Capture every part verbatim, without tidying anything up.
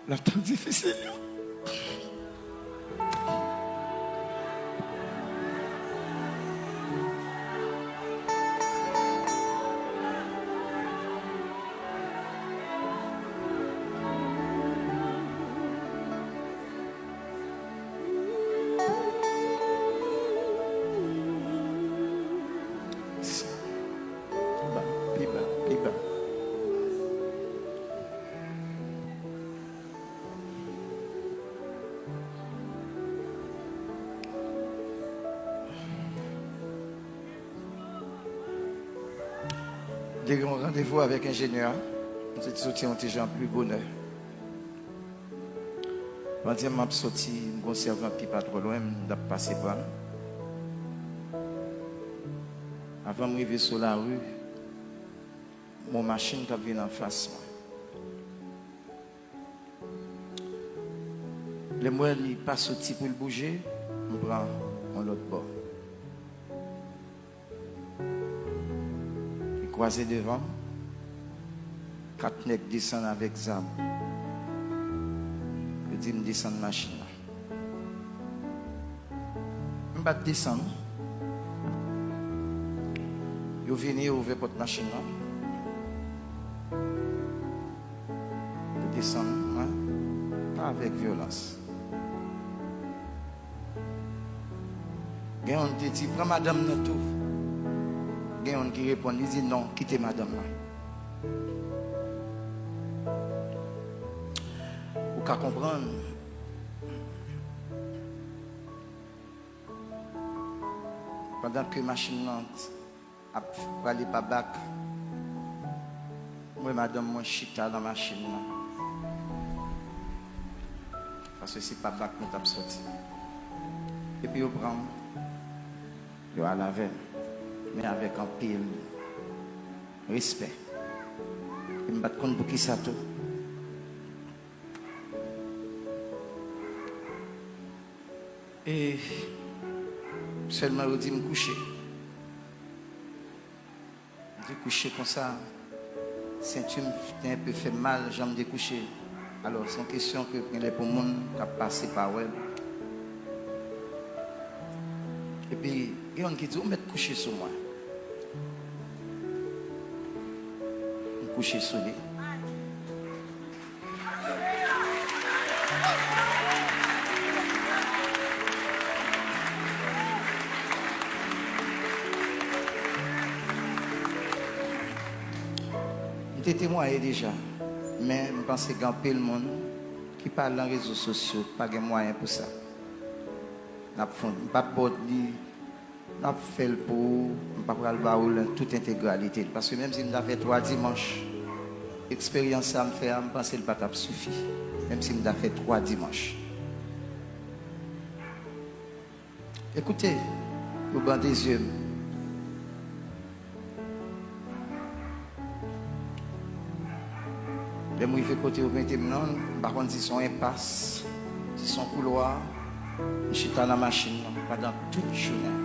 Nan tan difisil yo. Pi ba, pi ba, pi ba. M te gen yon randevou avèk enjenyè a. M te soti yon ti jan pli bonè. Pandan m ap soti, m gen yon sèvant ki pa twò lwen m, m t ap pase pran l. Avan m rive sou lari, m wè yon machin k ap vin anfas mwen. Lè m wè li pa soti pou l bouje, m pran yon lòt bò. Li kwaze devan m, kat nèg desann avèk zam. Yo di m desann machin nan. M pa t desann. Yo vini, yo ouvè pòt machin nan. Yo desann mwen, pa avèk vyolans. Gen youn te di, "Pran madanm nan tou." Gen youn ki reponn, li di, "Non, kite madanm nan." Ou ka konprann, pandan ke machin nan ap prale pa bak, mwen, madanm mwen chita nan machin nan. Paske se pa bak nou t ap soti. Epi yo pran m, yo al avè m. Men avèk anpil respè. E m pa t konn poukisa tou. E sèlman yo di m kouche. M te kouche konsa, senti m te enpe fè m mal, jan m te kouche. Alò, se yon kesyon ke genlè pou moun k ap pase pa wè l. Epi, gen youn ki di, "Ou mèt kouche sou mwen." M kouche sou li. M te temwaye deja, men m panse gen anpil moun ki pa lan rezo sosyo, pa gen mwayen pou sa. N ap fon, m p ap ba w li, n ap fè l pou ou, m pa pral ba ou l an tout entegralite l. Paske menm si m ta fè twa dimanch, eksperyans sa m fè a, m panse l pa t ap sifi. Menm si m ta fè twa dimanch. Ekoute, yo bande zye m. Lè m rive kote yo mete m nan, m pa konn si se yon enpas, si se yon koulwa, m chita nan machin nan pandan tout jounen.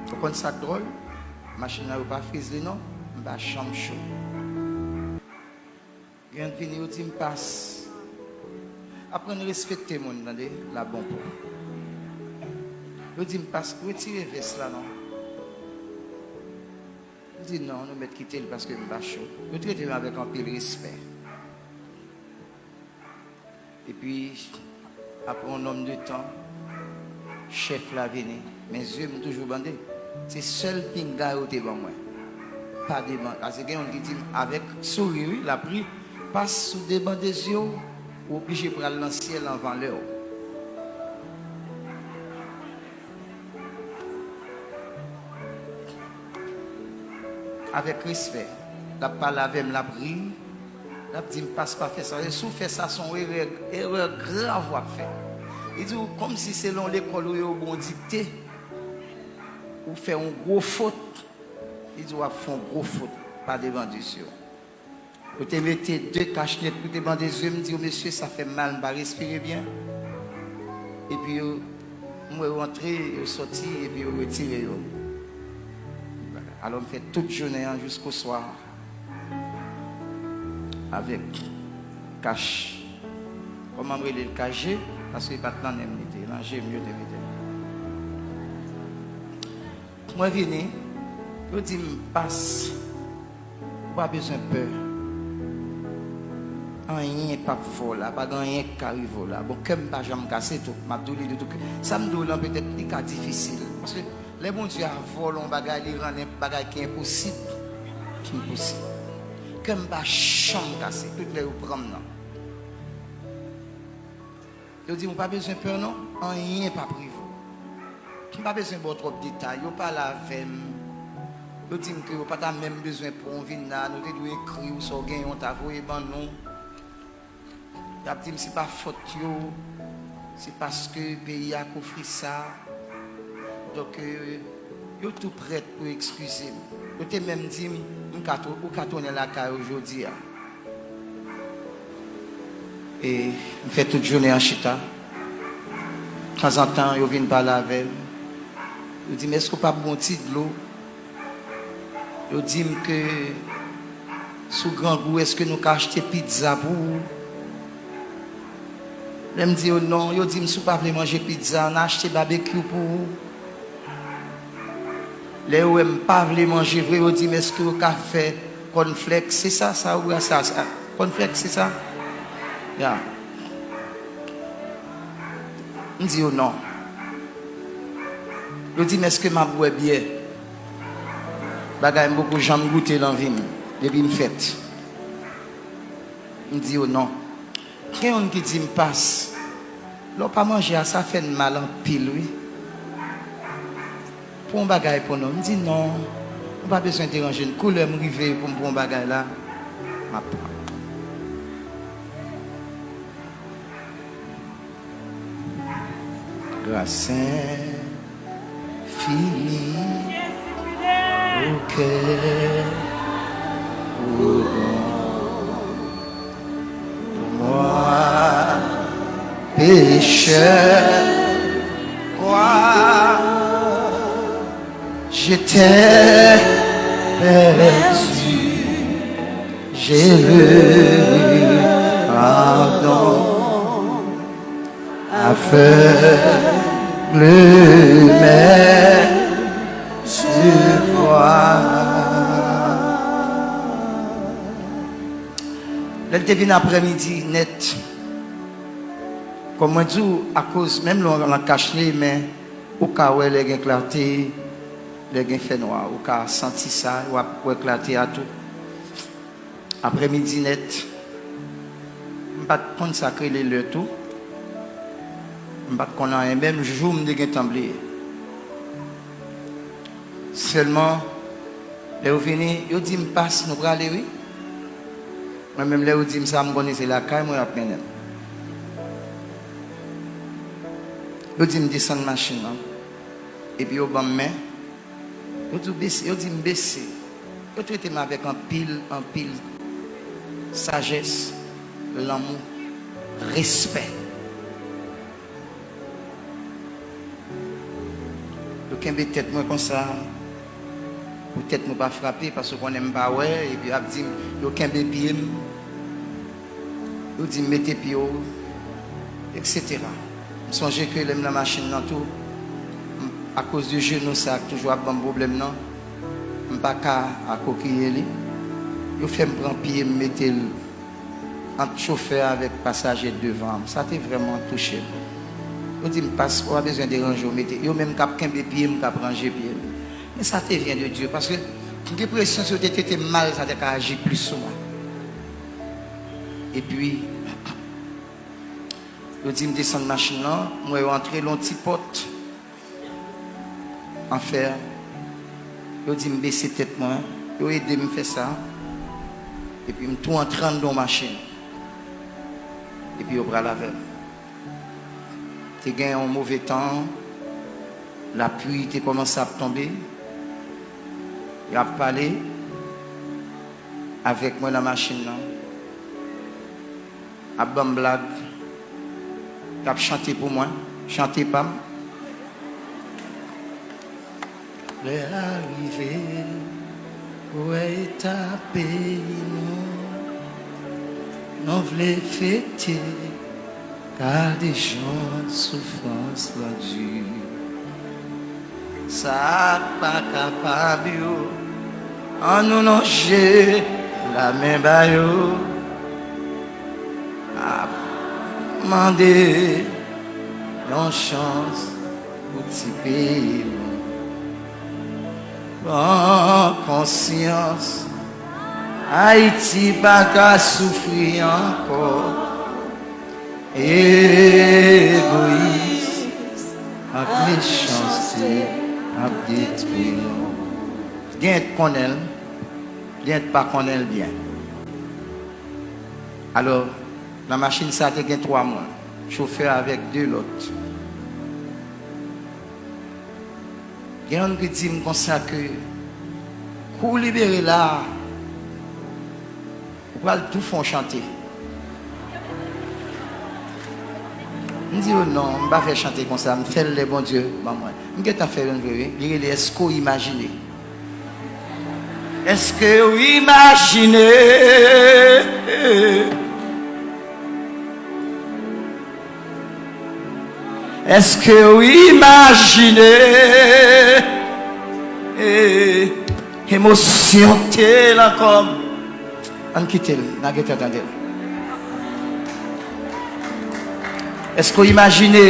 Ou konn sa k dwòl? Machin nan yo pa friz li non, m pa janm cho. Gen vini, yo di m pas. Aprann respekte moun, tande, la bon pou ou. Yo di m pas, retire vès la non. M di non, nou mèt kite l paske m pa cho. Yo trete m avèk anpil respè. Epi, apre yon nonm de tan, chèf la vini. Men zye m toujou bande. Se sèl pinga yo te ban mwen. Pa deban-, paske gen youn ki di m avèk souri, wi, l ap ri, pas ou debande zye w, ou oblije pral nan syèl anvan lè w. Avèk respè, l ap pale avè m, l ap ri, l ap di m, "Pas, pa fè sa." E si w fè sa, se yon erè, erè grav w ap fè. Li di w, kòmsi se lan lekòl ou ye, yo ba w dikte, ou fè yon gwo fot. Li di w ap fè yon gwo fot pa devan de zye w. Yo te mete de kachnet pou te bande zye m, m di yo, "Mesye, sa fè m mal, m pa respire byen." Epi yo, m wè yo antre, yo sòti, epi yo retire yo. Alò, m fè tout jounen an jiskoswa avèk Kach. Kòman m rele l? Kach je, paske e pa t nan nen m li te, nan je m yo te mete l. Mwen vini, yo di m, "Pas, ou pa bezwen pè. Anyen p ap fè w la, pa gen anyen k ka rive w la." Bon, kè m pa janm kase tou, m ap di w li de tou. Sa m di w lan, petèt li ka difisil. Paske lè Bondye a vòlè yon bagay, li rann yon bagay ki enposib, ki posib. Kè m pa janm kase, tout lè yo pran m nan. Yo di m, "Ou pa bezwen pè non, anyen p ap rive w." M pa bezwen ba w twòp detay, yo pale avè m. Yo di m ke yo pa ta menm bezwen pou w vin la, nou te dwe ekri w sa w genyen, w ta voye ban nou. Y ap di m se pa fòt yo, se paske peyi a k ofri sa. Donk, euh, yo tou prèt pou eskize m. Yo te menm di m, "M ka tou-, ou ka tounen lakay ou jodi a." E m fè tout jounen an chita. Tanzantan, yo vin pale avè m. Yo di m, "Èske w p ap bwè yon ti dlo?" Yo di m ke si w grangou, èske nou ka achte pizza pou ou? Lè m di yo non, yo di m, "Si w pa vle manje pizza, n a achte babekyou pou ou." Lè yo wè m pa vle manje vre, yo di m, "Èske w ka fè kònflèks?" Se sa, sa, ou wè sa, sa. Kònflèks, se sa? Ya. M di yo non. Yo di m, "Èske m ap bwè byè?" Bagay m poko janm goute nan vi m, depi m fèt. M di yo non. Gen youn ki di m, "Pas, lè w pa manje a, sa fè n mal anpil, wi. Pran yon bagay pou nou." M di, "Non, nou pa bezwen deranje n. Kou lè m rive pou m pran yon bagay la, m ap pran." Gras enfini, o kè, o don, pour moi, pécheur, crois, j'étais perdu, j'ai le pardon. Aveugle, mais je vois. Lè l te vin aprèmidi nèt, kòm mwen di w, akoz menm lè w nan kach li, men ou ka wè lè gen klate, lè gen fènwa, ou ka santi sa, w ap wè klate a tou. Aprèmidi nèt, m pa t konn sa k rele lè tou. M pa t konn anyen, menm jou m te gentan bliye. Sèlman, lè yo vini, yo di m, "Pas, nou prale, wi." Mwen menm, lè yo di m sa, m konnen se lakay mwen y ap mennen m. Yo di m desann machin nan, epi yo ban m men. Yo di w bese, yo di m bese. Yo trete m avèk anpil, anpil sajès, lanmou, respè. Yo kenbe tèt mwen konsa, pou tèt mwen pa frape, paske yo konnen m pa wè, epi y ap di m, yo kenbe pye m. Yo di m, "Mete pye w," etsetera. M sonje ke lè m nan machin nan tou, m, akoz de jenou sa a k toujou ap ban m pwoblèm nan, m pa ka akokiye li. Yo fè m pran pye m mete l ant chofè a avèk pasaje devan an. Sa te vrèman touche m. Yo di m, "Pas, ou pa bezwen deranje w, mete." Yo menm k ap kenbe pye m, k ap ranje pye m. Men sa te vyen de Dye, paske m gen presyon si yo te trete m mal, sa te ka aji plis sou mwen. Epi, yo di m desann machin nan, m wè yo antre l yon ti pòt an fè. Yo di m bese tèt mwen, yo ede m fè sa. Epi m tou antre anndan yon machin. Epi yo pral avè m. Te gen yon move tan, lapli te kòmanse ap tonbe. Y ap pale avèk mwen nan machin nan, ap ban m blag, y ap chante pou mwen, chante pa m. Lè a rive pou wè eta peyi nou. Nou vle fete, gade jan soufrans lan di. Sa k pa kapab yo, ann nou lonje lamen ba yo. Ap mande yon chans pou ti peyi nou. Pran konsyans, Ayiti pa ka soufri ankò. Egoyis ak mechanste ap detwi nou. Gen k konnen l, gen k pa konnen l byen. Alò, nan machin sa a te gen twa moun, chofè avèk de lòt. Gen youn ki di m konsa ke kou w libere la a, ou pral tou fè yon chante. M di yo non, m pa fè chante konsa, m fè l lè Bondye ban mwen. M gentan fè youn vre wi, li rele Èske w imajine? Èske w imajine? Èske w imajine? Emosyon te lan kò m. Ann kite l, n a gentan tande l. Èske w imajine?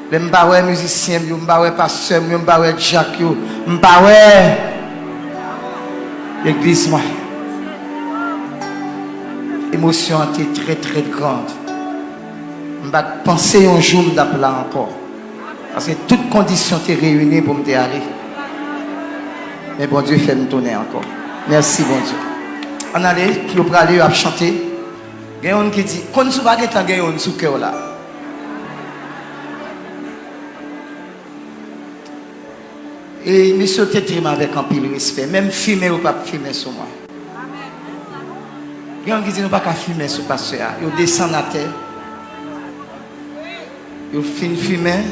Lè m pa wè mizisyen m yo, m pa wè pastè m yo, m pa wè dyak yo, m pa wè legliz mwen. Emosyon an te trè, trè gran. M pa t panse yon jou m t ap la ankò. Paske tout kondisyon te reyini pou m te ale. Men Bondye fè m tounen ankò. Mèsi, Bondye. Ann ale, yo prale, yo ap chante. Gen youn ki di, konn si w pa gentan gen youn sou kè w la. E mesye yo te trete m avèk anpil respè. Menm fimen yo p ap fimen sou mwen. Gen youn ki di, nou pa ka fimen sou pastè a. Yo desann atè. Yo fin fimen.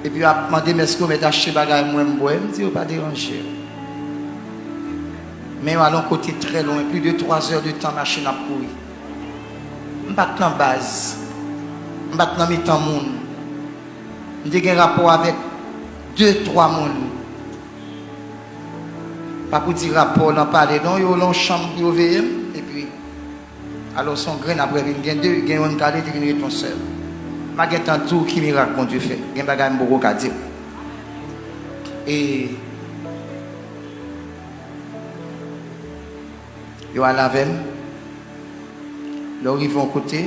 Epi yo ap mande m èske yo mèt achte bagay mwen m bwè. M di yo pa deranje. Men yo al yon kote trè lwen, plis de twa zè de tan machin ap kouri. M pa t nan baz. M pa t nan mitan moun. M te gen rapò avèk de, twa moun. Pa pou di rapò nan pale non, yo nan yon chanm pou yo veye m, epi alò se yon grenn apre vin gen de, gen youn k ale, li vin ret yon sèl. M a gentan di w ki mirak Bondye fè. Gen bagay m poko ka di w. E yo al avè m. Lè w rive yon kote,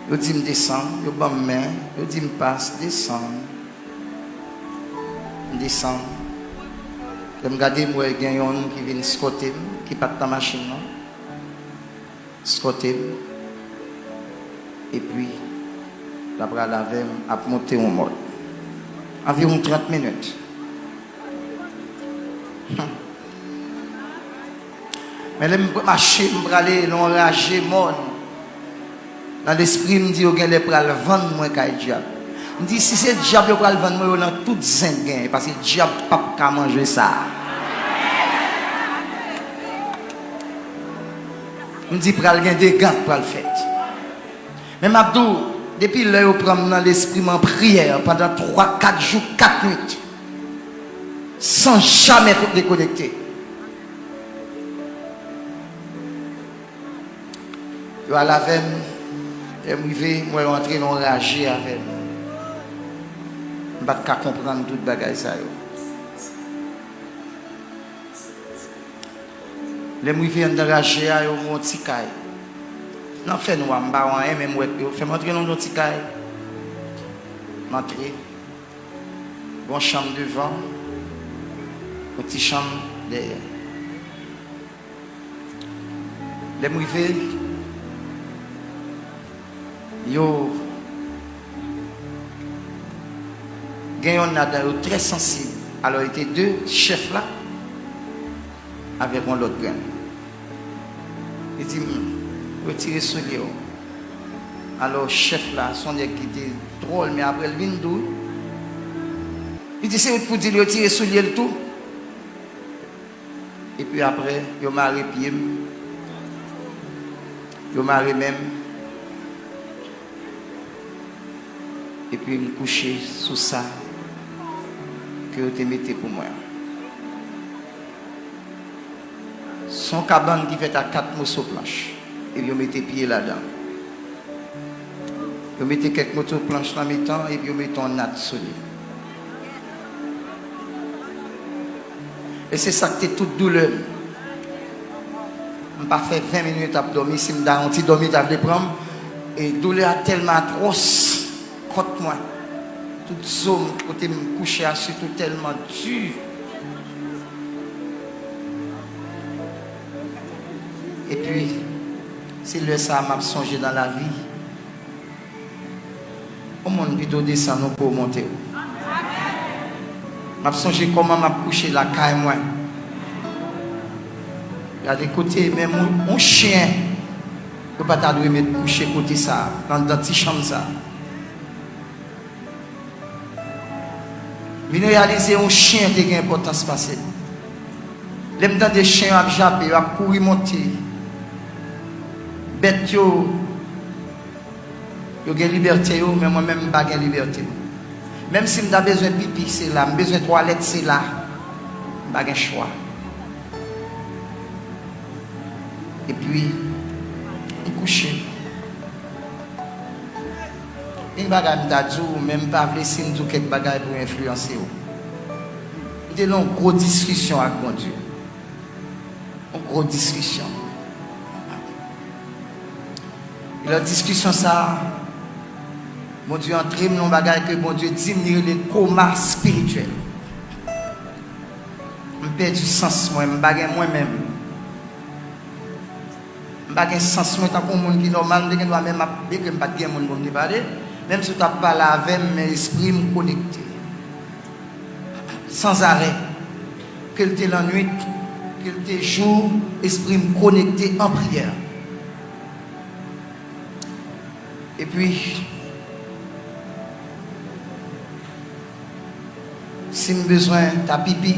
yo di m desann, yo ban m men, yo di m pas, desann. M desann. Lè m gade, m wè gen yonn ki vin eskòte m, ki pa t nan machin nan. Eskòte m. Epi, l ap pral avè m, ap monte yon mòn. Anviwon trant minit. Hmm. Men lè m mache, m prale nan yon raje mòn. Nan lespri m, m di yo genlè pral vann mwen kay dyab. M di, si se dyab yo pral vann mwen, yo nan tout zen k genyen, paske dyab p ap ka manje sa. M di, pral gen dega k pral fèt. Men m ap di w, depi lè yo pran m nan lespri m an priyè pandan twa, kat jou, kat nwit, san jamè dekonekte. Yo al avè m, lè m rive, m wè yo antre nan yon raje avè m. M pa t ka konprann tout bagay sa yo. Lè m rive anndan raje a, yo ban m yon ti kay. Nan fènwa, m pa wè anyen, men m wè yo fè m antre nan yon ti kay. M antre. Gon chanm devan, yon ti chanm dèyè. Lè m rive, yo gen yonn ladan yo trè sansib. Alò, li te de, chèf la avèk yon lòt grenn. Li di m, retire soulye w. Alò, chèf la, se yon nèg ki te dwòl, men apre l vin dou. Li di, se ou k pou di l retire soulye l tou. Epi apre, yo mare pye m, yo mare men m, epi m kouche sou sa ke yo te mete pou mwen an. Se yon kabann ki fèt ak kat moso planch, epi yo mete pye ladan. Yo mete kèk moso planch nan mitan, epi yo mete yon nat sou li. E se sa k te tout doulè m. M pa fè ven minit ap dòmi, si m ta yon ti dòmi, ta vle pran m. E doulè a tèlman atwòs kont mwen. Tout zo m, kote m kouche a, sitou tèlman di. Epi, se lè sa a m ap sonje nan lavi. Yon moun pito desann ou ke w monte w. M ap sonje kòman m ap kouche lakay mwen. Gade kote, menm yon, yon chen, yo pa ta dwe met kouche kote sa a, nan, nan ti chanm sa a. Vin reyalize yon chen te gen enpòtans pase m. Lè m tande chen yo ap jape, yo ap kouri monte. Bèt yo, yo gen libète yo, men mwen menm m pa gen libète m. Menm si m ta bezwen pipi, se la. M bezwen twalèt, se la. M pa gen chwa. Epi, m kouche. Gen bagay m ta di w, men m pa vle si m di w kèk bagay pou enfliyanse w. M te nan yon gwo diskisyon ak Bondye. Yon gwo diskisyon. E nan diskisyon sa a, Bondye antre m nan yon bagay ke Bondye di m li rele koma espirityèl. M pèdi sans mwen, m pa gen mwen menm. M pa gen sans mwen tankou yon moun ki nòmal, m te gen dwa menm ap, byenke m pa t gen moun pou m te pale, menm si w t ap pale avè m, men espri m konekte. Sanzarè, ke l te lannwit, ke l te jou, espri m konekte an priyè. Epi, si m bezwen ta pipi,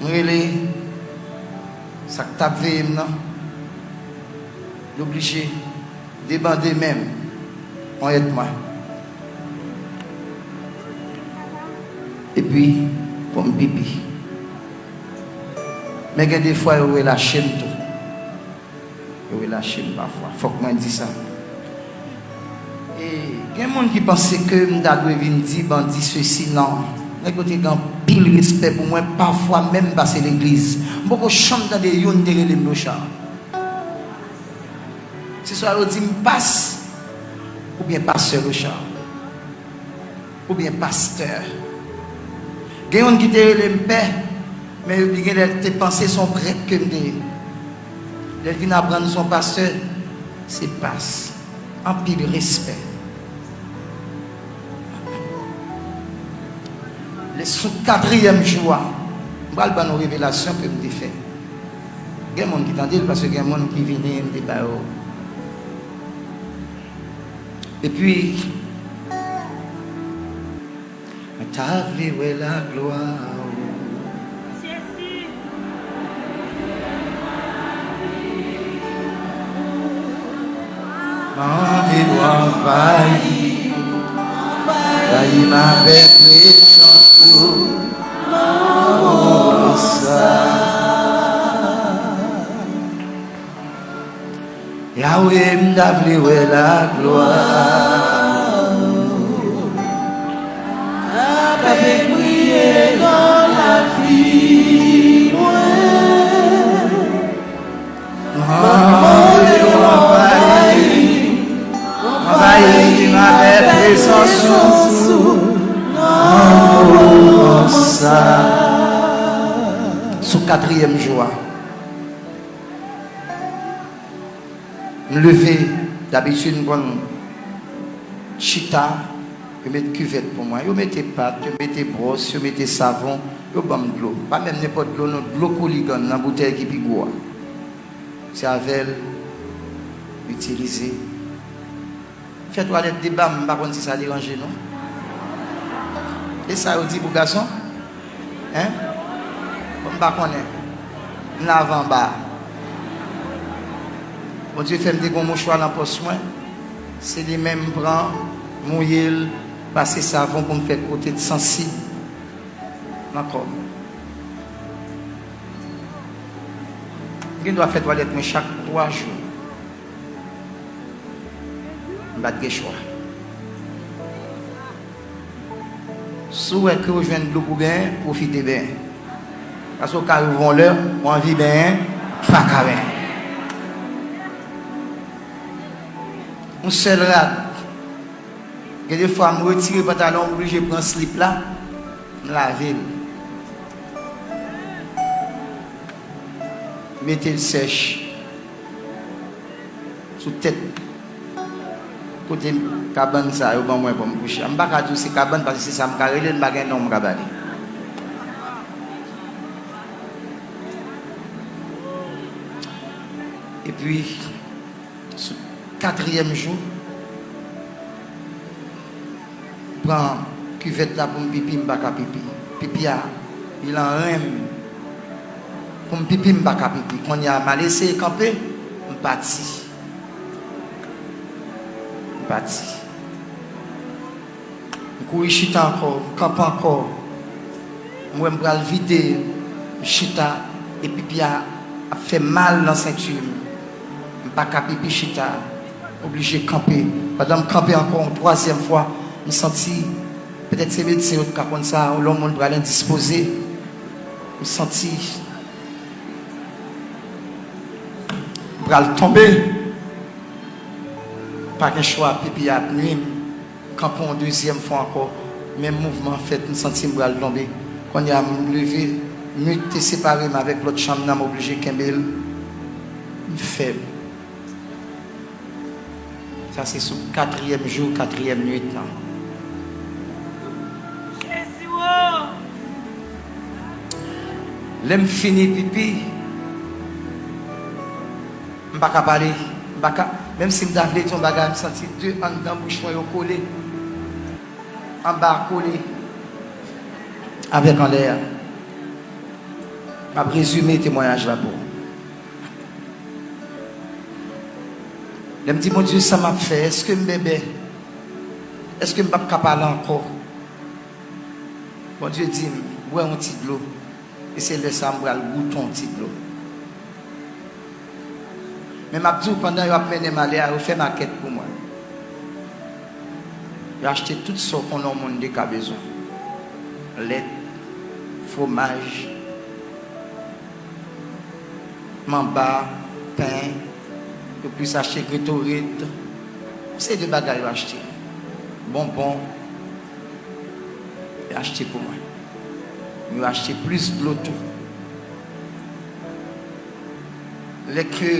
m rele sa k t ap veye m nan, l oblije debande men m, on èd mwen. Epi, pou m pipi. Men gen de fwa yo relache m tou. Yo relache m pafwa. Fòk mwen di sa. E gen moun ki panse ke m ta dwe vin di bandi sesi, non. Nèg yo te gen anpil respè pou mwen, pafwa menm pase legliz. M poko janm tande youn te rele m Lochard. Se swa yo di m pas, oubyen pastè Lochard, oubyen pastè. Gen youn ki te rele m pè, men li genlè te panse se yon prèt ke m te ye. Lè l vin aprann se yon pastè, se pas. Anpil respè. Lè sou katriyèm jou a, m pral ban nou revelasyon ke m te fè. Gen moun ki tande l, paske gen moun ki vini, m te ba yo. Epi, mwen ta vle wè laglwa ou. Mande w anvayi, anvayi m avèk prezans ou, nan moman sa. Yahweh, m ta vle wè laglwa ou. Ape briye nan lavi mwen. Mande w anvayi, anvayi m avèk prezans ou nan moman sa. Sou katriyèm jou a, m leve, dabitid m konn chita, yo met kivèt pou mwen, yo mete pat, yo mete bwòs, yo mete savon, yo ban m dlo. Pa menm nenpòt dlo non, dlo Koligann nan boutèy ki pi gwo a. Se avè l m itilize. Fè twalèt deba m, m pa konn si sa deranje nou. E sa yo di pou gason? Hein? Bon, m pa konnen. M lave anba. Bondye fè m te gen yon mouchwa nan pòch mwen. Se li menm m pran, mouye l, pase savon pou m fè kote t sansib nan kò m. M gen dwa fè twalèt mwen chak twa jou. M pa t gen chwa. Si w wè ke w jwenn dlo pou benyen, pwofite benyen. Paske w ka rive yon lè, w anvi benyen, pa ka benyen. Yon sèl rad. Gen de fwa, m retire pantalon, m oblije pran slip la, m lave l. Mete l sèch. Sou tèt kote kabann sa yo ban mwen pou m kouche a. M pa ka di w se kabann paske se sa m ka rele l, m pa gen non m ka ba li. Epi, sou katriyèm jou, pran kivèt la pou m pipi, m pa ka pipi. Pipi a, li lan ren m. Pou m pipi, m pa ka pipi. Kounye a, m al eseye kanpe, m pati. M pati. M kouri chita ankò, m kanpe ankò. M wè m pral vide, m chita, e pipi a ap fè mal nan senti m. M pa ka pipi chita, oblije kanpe. Pandan m kanpe ankò yon twazyèm fwa, m santi, petèt se medsen yo t ka konn sa, lè yon moun pral endispoze, m santi m pral tonbe. Pa gen chwa, pipi a ap nui m. Kanpe yon dezyèm fwa ankò, menm mouvman an fèt, m santi m pral tonbe. Kounye a, m leve, mi te separe m avèk lòt chanm nan, m oblije kenbe l. M fèb. Sa se sou katriyèm jou, katriyèm nuit lan. Lè m fini pipi, m pa ka pale, m pa ka, menm si m ta vle di yon bagay, m santi de anndan bouch mwen yo kole, anba kole avèk anlè a. M ap rezime temwayaj la pou ou. Lè m di, Bondye, sa m ap fè? Èske m bèbè? Èske m p ap ka pale ankò? Bondye di m, bwè yon ti dlo. E se lè sa a m pral goute yon ti dlo. Men m ap di w, pandan yo ap mennen m ale a, yo fè makèt pou mwen. Yo achte tout sa w konnen yon moun de ka bezwen. Lèt, fwomaj, manba, pen, yo plis achte Gatorade, yon seri de bagay yo achte. Bonbon, yo achte pou mwen. Men yo achte plis dlo tou. Lè ke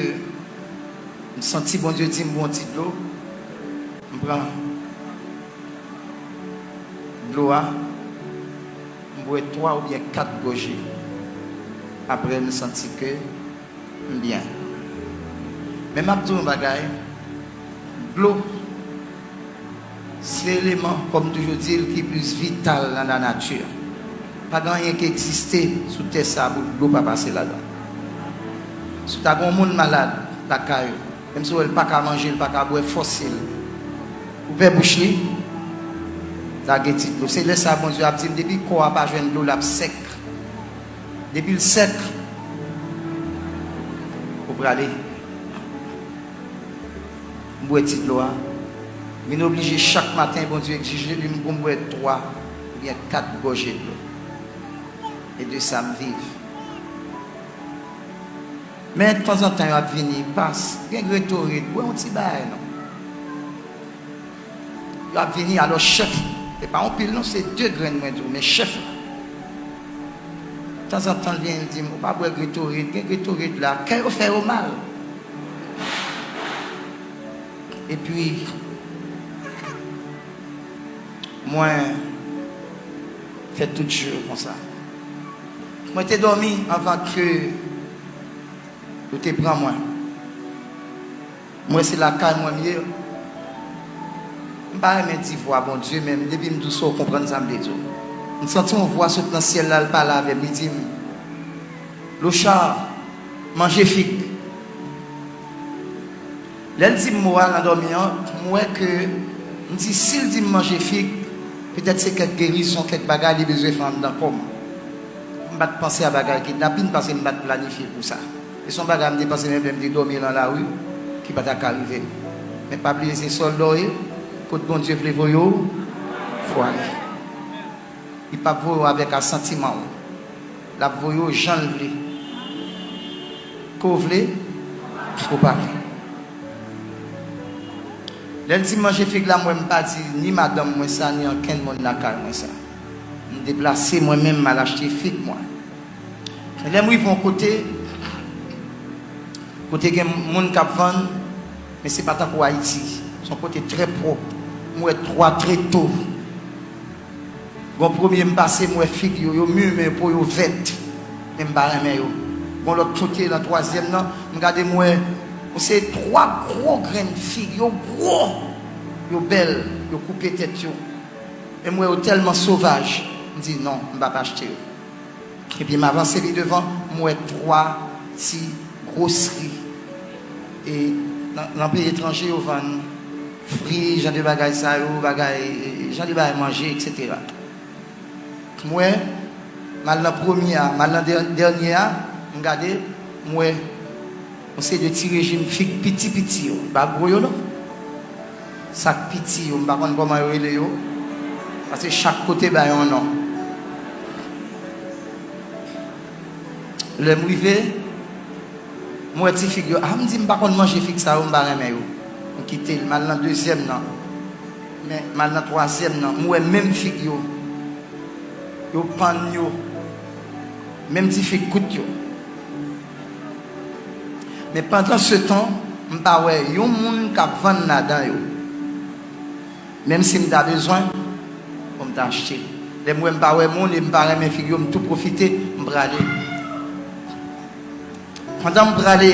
m santi Bondye di m bwè yon ti dlo, m pran dlo a, m bwè twa oubyen kat gòje. Apre, m santi ke m byen. Men m ap di w yon bagay, dlo se eleman, kòm m toujou di l, ki plis vital nan lanati. Pa gen anyen ki egziste sou tè sa a pou dlo pa pase ladan. Si w ta gen yon moun malad lakay ou, menm si w wè l pa ka manje, l pa ka bwè, fòse l. Ouvè bouch li, lage ti dlo. Se lè sa a Bondye ap di m, depi kò a pa jwenn dlo, l ap sèk. Depi l sèk, ou prale. M bwè ti dlo a. Vin oblije chak maten, Bondye egzije li m pou m bwè twa oubyen kat gòje dlo. E de sa m viv. Men tanzantan yo ap vini, pas, gen Gatorade, bwè yon ti bagay non. Yo ap vini, alò chèf, se pa yon pil non, se de grenn mwen di w, men chèf la. Tanzantan l vini, l di m, ou pa bwè Gatorade, gen Gatorade la, kè yo fè yo mal. Epi, mwen fè tout jou konsa. Mwen te dòmi anvan ke yo te pran mwen. Mwen se lakay mwen m ye. M pa renmen di vwa Bondye, men depi m di w sa, w konprann sa m vle di w. M santi yon vwa sot nan syèl la, l pale avè m, li di m, Lochard, Manje fig. Lè l di m mo a nan dòmi an, m wè ke, m di si l di m manje fig, petèt se kèk gerizon, kèk bagay li bezwen fè anndan kò m. M pa t panse a bagay kidnapin paske m pa t planifye pou sa. E se yon bagay m te panse menm lè m te dòmi nan lari ki pa ta ka rive m. Men pa bliye se sòlda w ye, kot Bondye vle voye w, fò ale. Li p ap voye w avèk asantiman w. L ap voye w jan l vle. Ke w vle, ke w pa vle. Lè l di m manje fig la, mwen m pa di ni madanm mwen sa, ni ankenn moun lakay mwen sa. M deplase mwen menm, m al achte fig mwen. Lè m rive yon kote, kote gen moun k ap vann, men se pa tankou Ayiti. Se yon kote trè pwòp. M wè twa treto. Gon premye m pase, m wè fig yo, yo mi, men po yo vèt. Men m pa renmen yo. Gon lòt kote, nan twazyèm nan, m gade, m wè, m se twa gwo grenn fig, yo gwo, yo bèl, yo koupe tèt yo. Men m wè yo tèlman sovaj, m di, "Non, m p ap achte yo." Epi m avanse pi devan, m wè twa ti gwosri. E nan, nan peyi etranje, yo vann fri, jan de bagay sa yo, bagay, jan de bagay manje, etsetera. M wè, m al nan premye a, m al nan dè-, dènye a, m gade, m wè yon seri de ti rejim fig piti piti yo, pa gwo yo non. Sa k piti yo, m pa konn kòman yo rele yo, paske chak kote bay yon non. Lè m rive, m wè ti fig yo. A, m di m pa konn manje fig sa yo, m pa renmen yo. M kite l, m al nan dezyèm nan. Men, m al nan twazyèm nan. M wè menm fig yo. Yo pann yo. Menm ti fig kout yo. Men pandan se tan, m pa wè yon moun k ap vann ladan yo. Menm si m ta bezwen, bon, m ta achte. Lè m wè m pa wè moun e m pa renmen fig yo, m tou pwofite, m prale. Pandan m prale,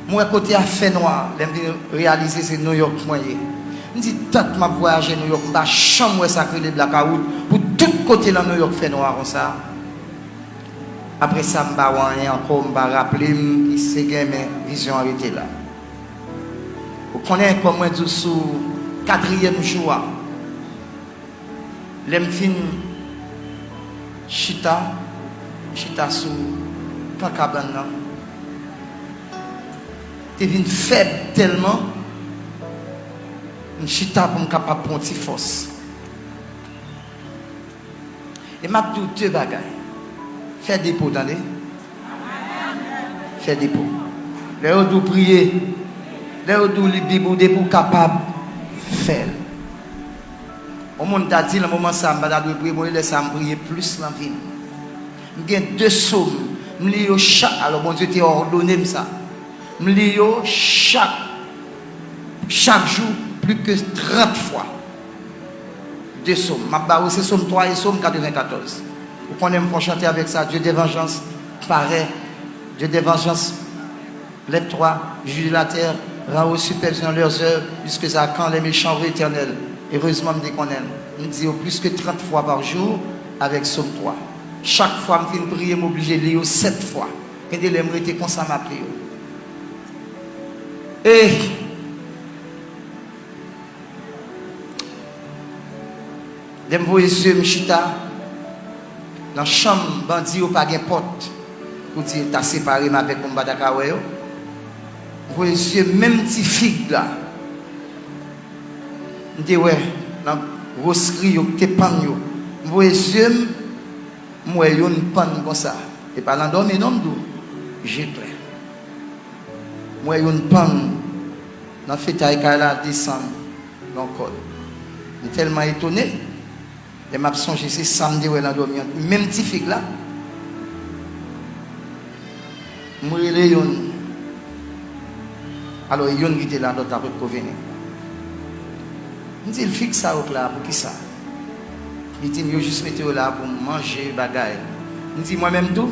m wè kote a fè nwa, lè m vin reyalize se Nouyòk mwen ye. M di, "Tant m ap vwayaje Nouyòk, m pa janm wè sa k rele blakawout, pou tout kote nan Nouyòk fè nwa konsa." Apre sa, m pa wè anyen ankò, m pa raple m ki se gen, men vizyon an rete la. Ou konnen, kòm mwen di w sou katriyèm jou a, lè m fin chita, m chita sou kan kabann nan, te vin fèb tèlman, m chita pou m kapab pran yon ti fòs. E m ap di w de bagay. Fè depo, tande. Fè depo. Lè yo di w priye, lè yo di w li Bib ou, depi w kapab, fè l. Yon moun ta di, nan moman sa a, m pa ta dwe priye, bon, e lè sa a, m priye plis nan vi m. M gen de sòm, m li yo chak, alò, Bondye te òdone m sa. M li yo chak, chak jou, plis ke trant fwa. De sòm. M ap ba ou, se sòm twa e sòm katrevenkatòz. Ou konnen m fè yon chante avèk sa, Dieu de vengeance, parè. Dieu de vengeance, lève-toi, juge la terre, rends aux superficients leurs œuvres, puisque à quand les méchants, ô Éternel? Erezman, m te konnen l. M di yo plis ke trant fwa pa jou avèk sòm twa. Chak fwa m fin priye, m oblije li yo sèt fwa. Gen de lè m rete konsa, m ap li yo. E lè m voye zye m chita nan chanm bandi yo, pa gen pòt pou di ta separe m avèk moun m pa ta ka wè yo. M voye zye m, menm ti fig la m te wè nan gwosri yo k te pann yo. M voye zye m, m wè youn pann konsa. E pa nan dòmi non, m di w, je klè. M wè youn pann nan fetay kay la, desann nan kòd. M tèlman etone, lè m ap sonje se sa m te wè nan dòmi an. Menm ti fig la, m rele youn. Alò, e youn ki te la, lòt la potko vini. M di l, "Fig sa yo k la, poukisa?" Li di m, "Yo jis mete yo la pou m manje bagay." M di, "Mwen menm tou?"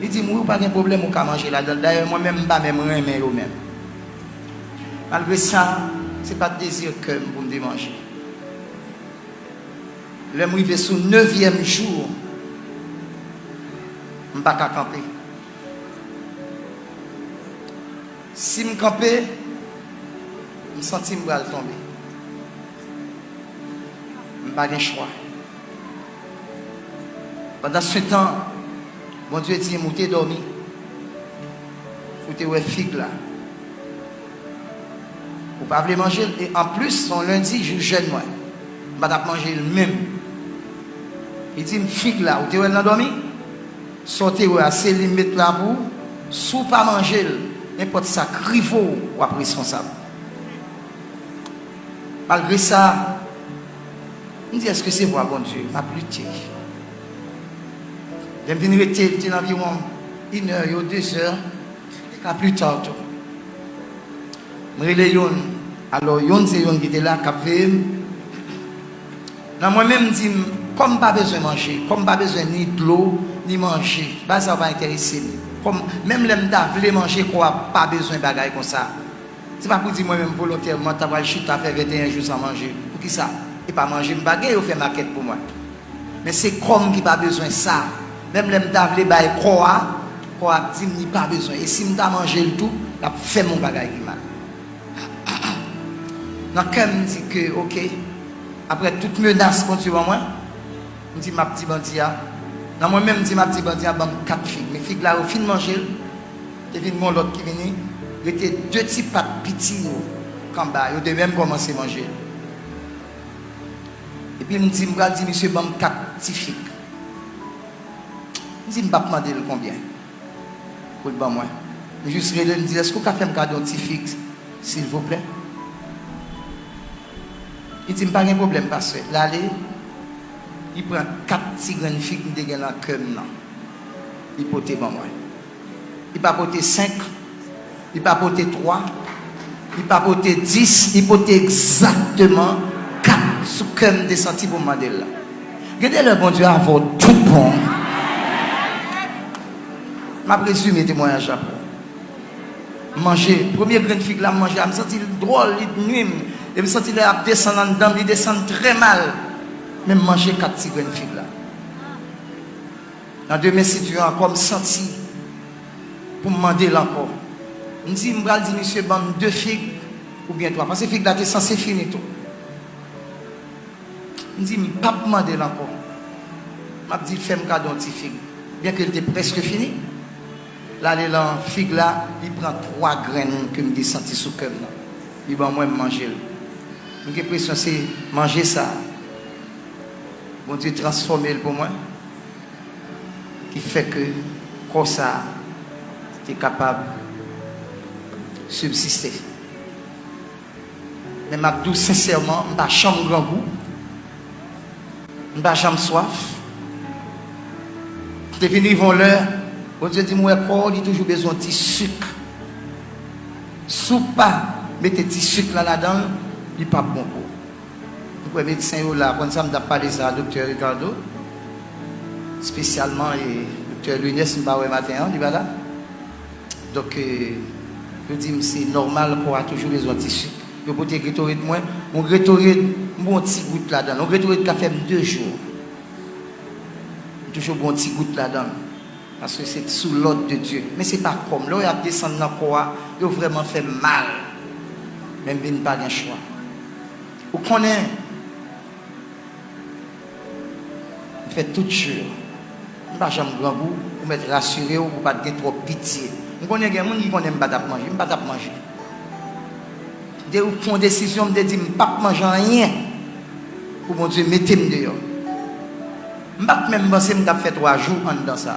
Li di m, "Wi, ou pa gen pwoblèm, ou ka manje ladan l. Dayè, mwen menm, m pa menm renmen yo menm." Malgre sa, se pa t dezi kè m pou m te manje. Lè m rive sou nevyèm jou, m pa ka kanpe. Si m kanpe, m santi m pral tonbe. M pa gen chwa. Pandansetan, Bondye di m, ou te dòmi. Ou te wè fig la. Ou pa vle manje l. E anplis, se yon lendi, jou jèn mwen. M pa t ap manje l menm. Li di m, fig la, ou te wè l nan dòmi? Sa w te wè a, se li m met la pou ou. Si w pa manje l, nenpòt sa k rive w, w ap responsab. Malgre sa, m di, èske se vwa Bondye? M ap lite. Lè m vin rete, li te nan anviwon inè yo, dezè, ka pli ta tou. M rele youn. Alò, youn se youn ki te la, k ap veye m. Nan mwen menm, m di m, kòm m pa bezwen manje, kòm m pa bezwen ni dlo, ni manje, bagay sa yo pa enterese m. Kòm, menm lè m ta vle manje, kò a pa bezwen bagay konsa. Se pa pou di mwen menm volontèman ta pral chita fè venteyen jou san manje. Poukisa? E pa manje m pa gen, yo fè makèt pou mwen. Men se kò m ki pa bezwen sa. Menm lè m ta vle bay kò a, kò a ap di m li pa bezwen. E si m ta manje l tou, l ap fè m yon bagay ki mal. Nan kè m, m di ke, oke, apre tout menas Bondye ban mwen, m di m ap di bandi a. Nan mwen menm, m di m ap di bandi a ban m kat fig. Men fig la, yo fin manje l. Te vin gon lòt ki vini, rete de ti pat piti yo k anba, yo te menm kòmanse manje l. Epi m di, m pral di misye ban m kat ti fig. M di, m p ap mande l konbyen pou l ban mwen. M jis rele l, m di, èske w ka fè m kado yon ti fig, silvouplè? Li di m, pa gen pwoblèm, pastè. L ale, li pran kat ti grenn fig m te gen nan kè m nan. Li pote ban mwen. Li pa pote senk, li pa pote twa, li pa pote dis, li pote egzakteman kat sou kè m te santi pou m mande l la. Gen de lè Bondye avè w tout bon. M ap rezime temwayaj la pou ou. M manje, premye grenn fig la m manje a, m santi l dwòl, li t nwi m. E m santi lè l ap desann anndan m, li desann trè mal. Men m manje kat ti grenn fig la. Nan demen, si Dye ankò, m santi pou m mande l ankò. M di, m pral di misye ban m de fig oubyen twa, paske fig la te sanse fini tou. M di, m p ap mande l ankò. M ap di l fè m kado yon ti fig. Byenke l te prèske fini, l ale lan fig la, li pran twa grenn ke m te santi sou kè m nan. Li ban mwen, m manje l. M gen enpresyon se manje sa a, Bondye transfòme l pou mwen, ki fè ke kò sa a te kapab sibsiste. Men m ap di w sensèman, m pa janm grangou, m pa janm swaf. Te vin rive yon lè, Bondye di m, wè kò w, li toujou bezwen yon ti sik. Si w pa mete ti sik la ladan l, li p ap bon pou ou. M kwè medsen yo la, konn sa m t ap pale sa a, Doktè Ricardo, espesyalman, e Doktè Lunes, m pa wè maten an, li pa la. Donk, e, yo di m se nòmal, kò a toujou bezwen ti sik. Yo pote Gatorade mwen, yon Gatorade, m bwè yon ti gout ladan l. Yon Gatorade ka fè m de jou. M toujou bwè yon ti gout ladan l. Paske se sou lòd de Dye. Men se pa kò m. Lè w y ap desann nan kò a, yo vrèman fè m mal. Men m vin pa gen chwa. Ou konnen, m fè tout jou. M pa janm grangou, ou mèt rasire w, ou pa t gen twòp pitye. M konnen gen moun ki konnen m pa t ap manje, m pa t ap manje. M te pran yon desizyon, m te di m p ap manje anyen pou Bondye mete m deyò. M pa t menm panse m t ap fè twa jou anndan sa.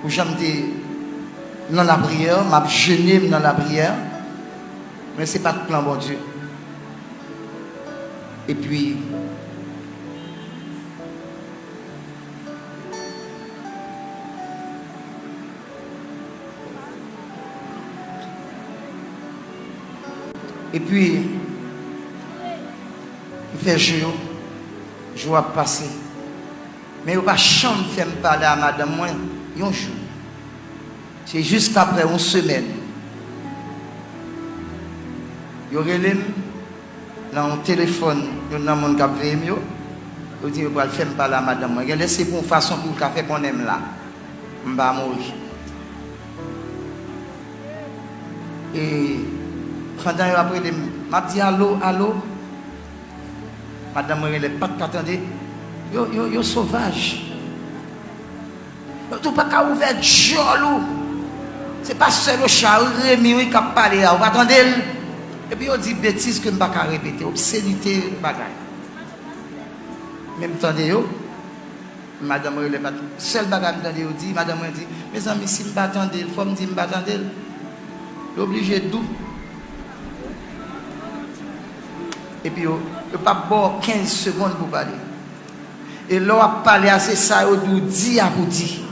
Pou jan m te nan lapriyè, m ap jene, m nan lapriyè, men se pa t plan Bondye. Epi, epi, m fè jou yo, jou ap pase. Men yo pa janm fè m pale a madanm mwen yon jou. Se jiskapre yon semèn, yo rele m nan yon telefòn, youn nan moun k ap veye m yo, yo di yo pral fè m pale a madanm mwen. Genlè se pou yon fason pou yo ka fè konnen m la. M pa mouri. E pandan yo ap rele m, m ap di, "Alo, alo." Madanm mwen rele, pa t ka tande. Yo, yo, yo sovaj. Yo di, "Ou pa ka ouvè djòl ou. Se pastè Locha, wi, Remi, wi, k ap pale a, ou pa tande l?" Epi yo di betiz ke m pa ka repete, obsenite bagay. Men m tande yo. Madanm mwen rele, pa t, sèl bagay m tande yo di, madanm mwen di, "Mezanmi, si m pa tande l, fò m di m pa tande l." Yo oblije dou. Epi yo, yo p ap ba w kenz segonn pou w pale. E lè w ap pale a, se sa yo di w di a pou di.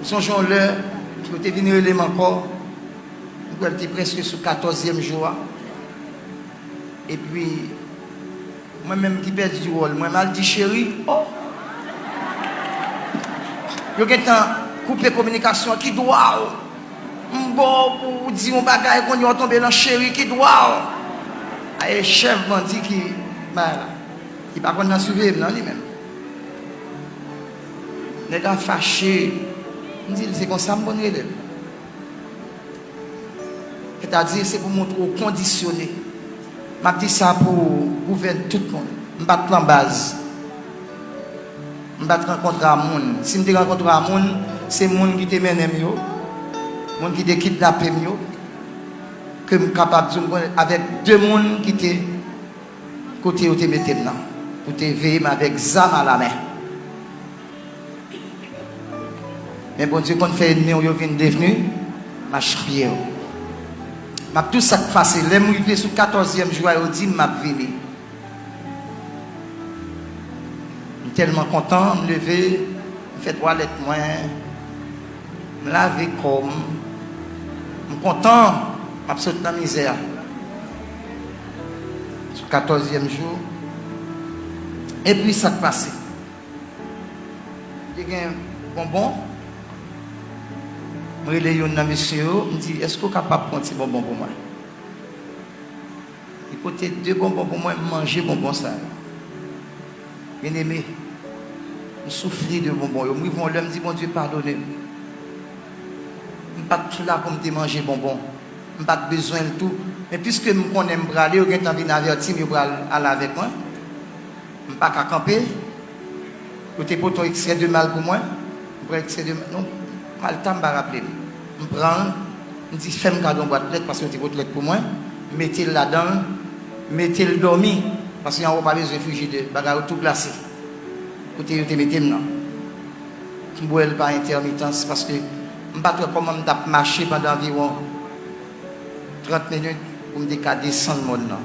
M sonje yon lè, yo te vin rele m ankò, m kwè l te prèske sou katòzyèm jou a. Epi, mwen menm ki pèdi wòl mwen, m al di cheri, oh! Yo gentan koupe kominikasyon, ki dwa w? M ba w pou w di yon bagay, kounye a w tonbe nan cheri, ki dwa w? A, e chèf bandi ki bay la. Li pa konn nan siveye m nan li menm. Nèg la fache. M di l, se konsa m konn rele l. Sètadi, se pou montre w kondisyone. M ap di sa pou gouvèn tout moun. M pa t lan baz. M pa t rankontre a moun. Si m te rankontre a moun, se moun ki te mennen m yo, moun ki te kidnape m yo, ke m kapab di w m konnen avèk de moun ki te kote yo te mete m nan, pou te veye m avèk zam alamen. Men Bondye konn fè ènmi w yo vin devni machpye w. M ap di w sa k pase. Lè m rive sou katòzyèm jou a, yo di m m ap vini. M tèlman kontan, m leve, m fè twalèt mwen, m lave kò m, m kontan, m ap sot nan mizè a. Sou katòzyèm jou, epi sa k pase? Te gen bonbon. M rele youn nan mesye yo, m di, "Èske w kapab pran ti bonbon pou mwen?" Li pote de bonbon pou mwen, m manje bonbon sa yo. Byeneme, m soufri de bonbon yo. M rive yon lè, m di, "Bondye, padone m. M pa t la pou m te manje bonbon. M pa t bezwen l tou. Men piske m konnen m prale, yo gentan vin avèti m, yo pral al avèk mwen." M pa ka kanpe. Yo te pote yon eksè de mal pou mwen. M pran eksè de mal. Non, mal ta m pa raple m. M pran l. M di, "Fè m kado yon bwat lèt," paske yo te pote lèt pou mwen. M mete l ladan l. M mete l dòmi. Paske anwo pa bezwen frijidè. Bagay yo tou glase. Kote yo te mete m nan. M bwè l pa entèmitans paske m pa t wè kòman m t ap mache pandan anviwon trant minit pou m te ka desann mòn nan.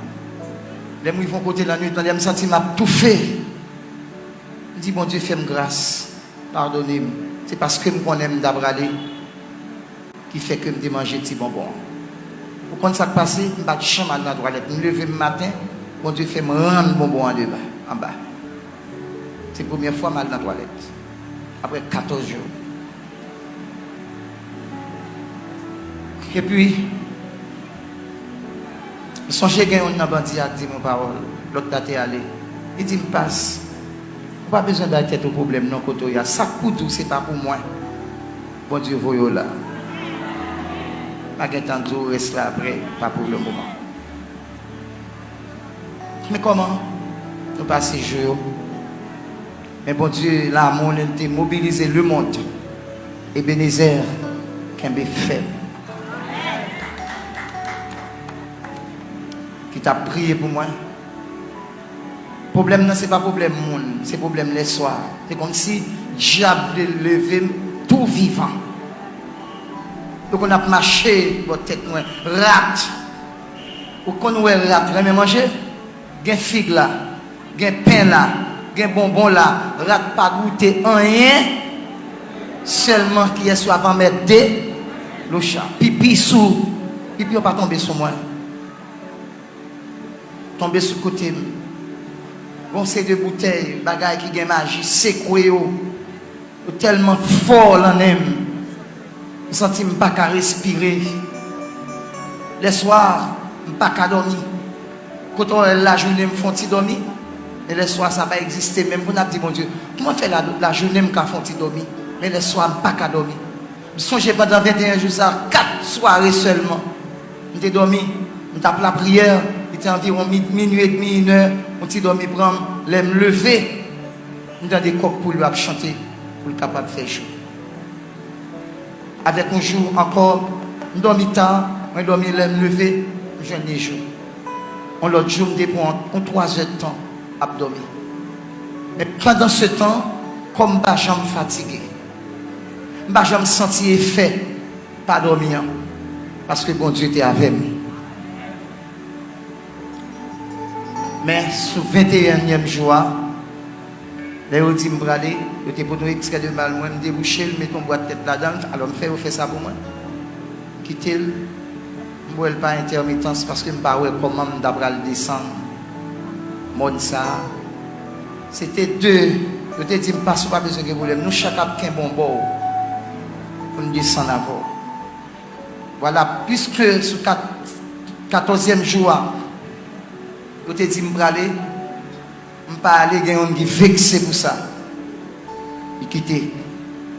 Lè m rive yon kote lannwit, lè m santi m ap toufe, m di, "Bondye, fè m gras, padone m. Se paske m konnen m ta prale ki fè ke m te manje ti bonbon an." Ou konn sa k pase? M pa t janm al nan twalèt. M leve m maten, Bondye fè m rann bonbon an deba, anba. Se premyè fwa m al nan twalèt. Apre katòz jou. Epi, m sonje gen youn nan bandi a k di m yon pawòl, lòt la te ale. Li di m, "Pas, ou pa bezwen bay tèt ou pwoblèm non kote w ye a. Sa k pou di w se pa pou mwen. Bondye voye w la." M a gentan di w rès la apre, pa pou le moman. Men kòman nou pase jou yo? Men Bondye, lanmou li, li te mobilize lemonn. Ebenezè, kenbe fèm. Ki t ap priye pou mwen. Pwoblèm nan, se pa pwoblèm moun, se pwoblèm lèswa. Se kòmsi dyab vle leve m tou vivan. Yo konn ap mache bò tèt mwen. Rat. Ou konn wè rat renmen manje? Gen fig la, gen pen la, gen bonbon la, rat pa goute anyen, sèlman kiyès yo ap anmède? Locha. Pipi sou, pipi yo pa tonbe sou mwen. Tonbe sou kote m. Gon seri de boutèy, bagay ki gen maji, sekwe yo. Yo tèlman fò lan nen m. M santi m pa ka respire. Lèswa, m pa ka dòmi. Kote w wè lajounen m fè yon ti dòmi, men lèswa sa pa egziste menm. Pou n ap di Bondye, kòman fè la, lajounen m ka fè yon ti dòmi, men lèswa m pa ka dòmi. M sonje pandan venteyen jou sa, kat sware sèlman, m te dòmi, m t ap lapriyè, li te anviwon mi-, minui edmi, inè, yon ti dòmi pran m. Lè m leve, m tande kòk poul yo ap chante pou l kapab fè jou. Avèk yon jou ankò, m dòmi ta, mwen dòmi, lè m leve, m jwenn li jou. Yon lòt jou, m te pran yon twazè tan ap dòmi. Men pandan se tan, kò m pa janm fatige. M pa janm santi efè pa dòmi an, paske Bondye te avè m. Men sou venteyenyèm jou a, lè yo di m prale, yo te pote yon ekstrè de mal mwen, m debouche l, m mete yon bwat tèt ladan l, alò m fè yo fè sa pou mwen. Kite l, m bwè l pa entèmitans paske m pa wè kòman m ta pral desann mòn sa a. Se te de, yo te di m, "Pastè, ou pa bezwen gen pwoblèm, nou chak ap kenbe yon bò pou n desann avè w." Vwala, piske sou kat-, katòzyèm jou a, yo te di m prale, m pa ale, gen youn ki vekse pou sa. Li kite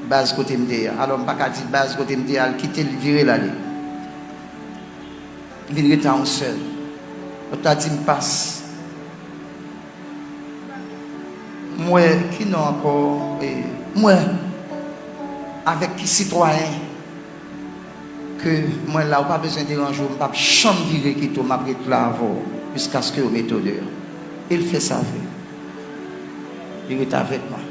baz kote m te ye a. Alò, m pa ka di baz kote m te ye a, l kite l, vire l ale. M vin rete a yon sèl. Lòt la di m, "Pas." M wè, ki non ankò? E, m wè avèk ki sitwayen ke mwen la, ou pa bezwen deranje w, m p ap janm vire kite w, m ap ret la avè w jiskaske yo mete w deyò. E l fè sa vre. Li ret avèk mwen.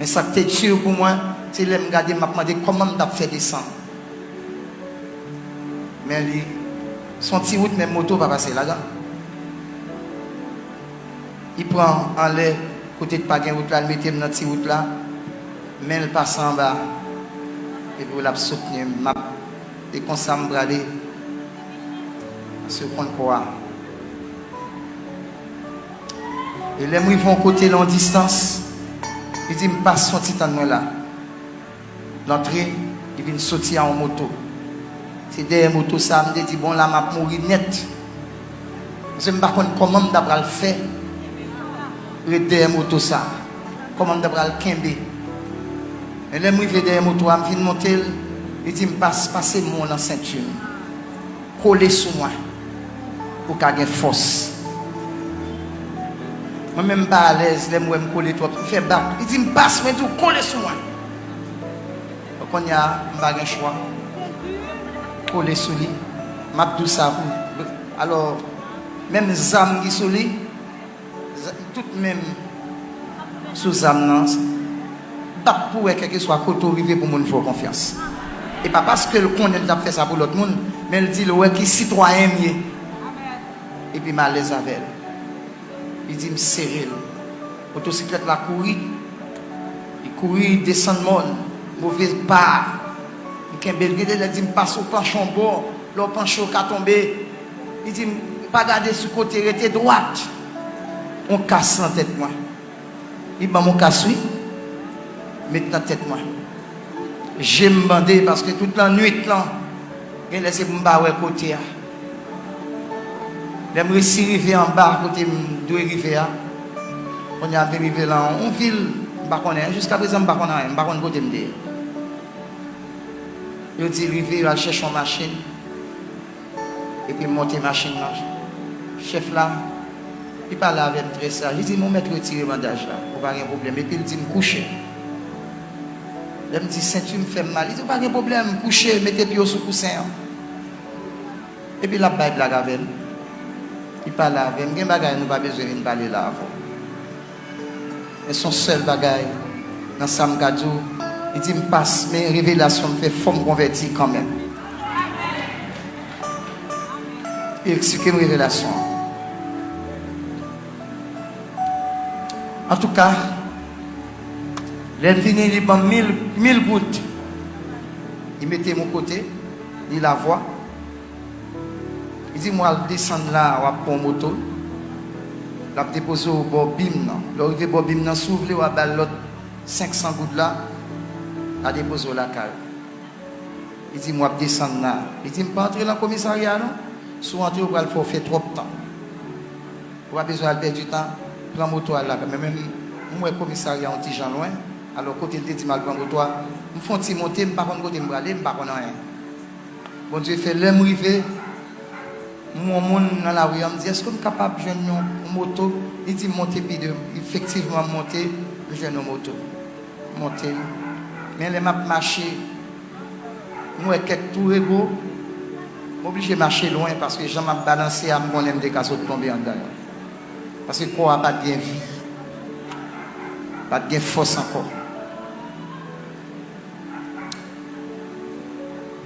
Men sa k te di pou mwen, se lè m gade, m ap mande kòman m t ap fè desann. Men li, se yon ti wout, men moto pa pase ladan. Li pran anlè, kote k pa gen wout la, li mete m nan ti wout la, men l pase anba, epi l ap soutni m, m ap, e konsa m prale, paske w konn kò a. E lè m rive yon kote, nan yon distans, li di m, "Pas, yon ti tann mwen la." L antre, li vin soti a yon moto. Se dèyè moto sa a, m te di, "Bon, la, m ap mouri nèt." Paske m pa konn kòman m ta pral fè ret dèyè moto sa a. Kòman m ta pral kenbe. Men lè m rive dèyè moto a, m fin monte l, li di m, "Pas, pase men w nan senti m. Kole sou mwen. Ou ka gen fòs." Mwen menm m pa alèz, lè m wè m kole twòp, m fè bak. Li di m, "Pas, mwen di w kole sou mwen." Kounye a, m pa gen chwa. Kole sou li. M ap di w sa pou, alò, menm zam ki sou li, z-, tout menm sou zam nan, bat pou wè kèlkeswa kote w rive pou moun fè w konfyans. E pa paske l konnen l t ap fè sa pou lòt moun, men l di l wè ki sitwayen m ye. Epi m alèz avè l. Li di m sere l. Motosiklèt la kouri. Li kouri, desann mòn. Move pa. M kenbe l. Gen de lè l di m, "Pas, ou panche yon bò. Lè w panche, w ka tonbe." Li di m, "Pa gade sou kote, rete dwat." Yon kas nan tèt mwen. Li ban m yon kas, wi. Met nan tèt mwen. Je m bande, paske tout lannwit lan, gen lè se pou m pa wè kote a. Lè m resi rive anba kote m dwe rive a, kounye a m vin rive lan yon vil, m pa konnen, jiska prezan m pa konn anyen, m pa konn kote m te ye. Yo di l rive, yo al chèche yon machin. Epi m monte machin nan. Chèf la, li pale avè m trè saj. Li di m, "Ou mèt retire bandaj la. Ou pa gen pwoblèm." Epi l di m, "Kouche." Lè m di, "Senti m fè m mal." Li di, "Ou pa gen pwoblèm. Kouche, mete pye w sou kousen an." Epi l ap bay blag avè m. Li pale avè m. Gen bagay nou pa bezwen vin pale la avè w. Men se yon sèl bagay nan sa m ka di w, li di m, "Pas, men revelasyon m fè, fò m konvèti kanmenm." Li eksplike m revelasyon an. Antouka, lè l fini, li ban m mil, mil goud. Li mete m yon kote, li lavwa. Li di m, "W al desann la, w ap pran moto. L ap depoze w bò bim nan. Lè w rive bò bim nan, si w vle, w a ba l lòt senk san goud la, l a depoze w lakay ou." Li di m, "W ap desann la." Li di m, "Pa antre nan komisarya a non. Si w antre, yo pral fè w fè twòp tan. Ou pa bezwen al pèdi tan, pran moto al lakay." Men, men m wè komisarya yon ti jan lwen. Alò, kote l te di m al pran moto a, m fè yon ti monte, m pa konn kote m prale, m pa konn anyen. Bondye fè, lè m rive, m wè yon moun nan lari a, m di, "Èske m kapab jwenn yon, yon moto?" Li di m, "Monte pi de." Efektivman, m monte, m jwenn yon moto. M monte l. Men lè m ap mache, m wè kèk tou rego, m oblije mache lwen, paske jan m ap balanse a, m konnen m te ka sot tonbe anndan yo. Paske kò a pa t gen vi, pa t gen fòs ankò.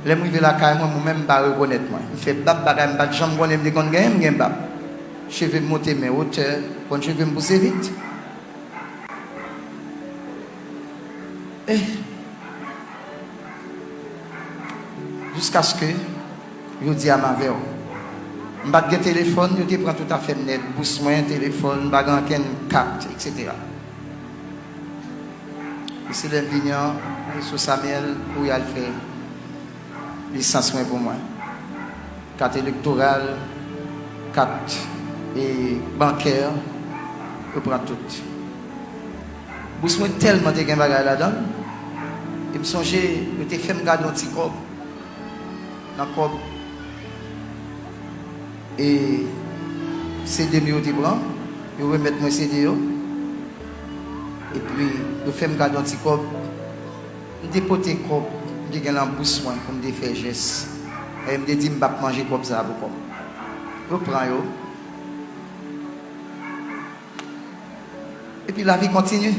Lè m rive lakay mwen, mwen menm m pa rekonèt mwen. M fè bab, bagay m pa t janm konnen m te konn genyen, m gen bab. Cheve m monte men wotè, konn cheve m pouse vit. E jiskaske jodi a m avè w. M pa t gen telefòn, yo te pran tout afè m nèt, bous mwen, telefòn, m pa gen ankenn kat, etsetera. E se lè m vini an, sou Samuel, kouri al fè lisans mwen pou mwen. Kat elektoral, kat, e, bankè, yo pran tout. Bous mwen tèlman te gen bagay ladan l, e m sonje yo te fè m gade yon ti kòb nan kòb, e, C D m yo te pran, yo remèt mwen C D yo, epi yo fè m gade yon ti kòb. M te pote kòb m te gen nan bous mwen pou m te fè jès. E m te di m p ap manje kòb sa a pou kò m. Yo pran yo. Epi lavi kontinye.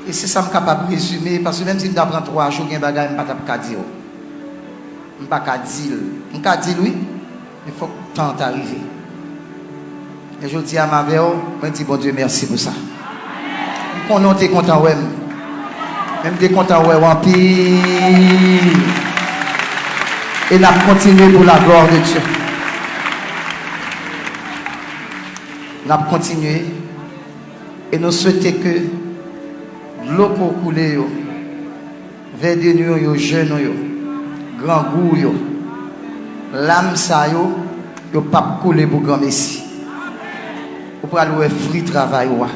E se sa m kapab rezime, paske menm si m ta pran twa jou, gen bagay m pa t ap ka di w. M pa ka di l. M ka di l wi, men fòk tan an ta rive. Men jodi a m avè w, mwen di Bondye mèsi pou sa. M konnen w te kontan wè m, men m te kontan wè w anpil. E n ap kontinye pou la gloire de Dieu. N ap kontinye. E nou swete ke dlo ko koule yo, vè de nou yo, jèn nou yo, grangou yo, lam sa yo, yo p ap koule pou granmesi. Ou pral wè fwi travay ou a.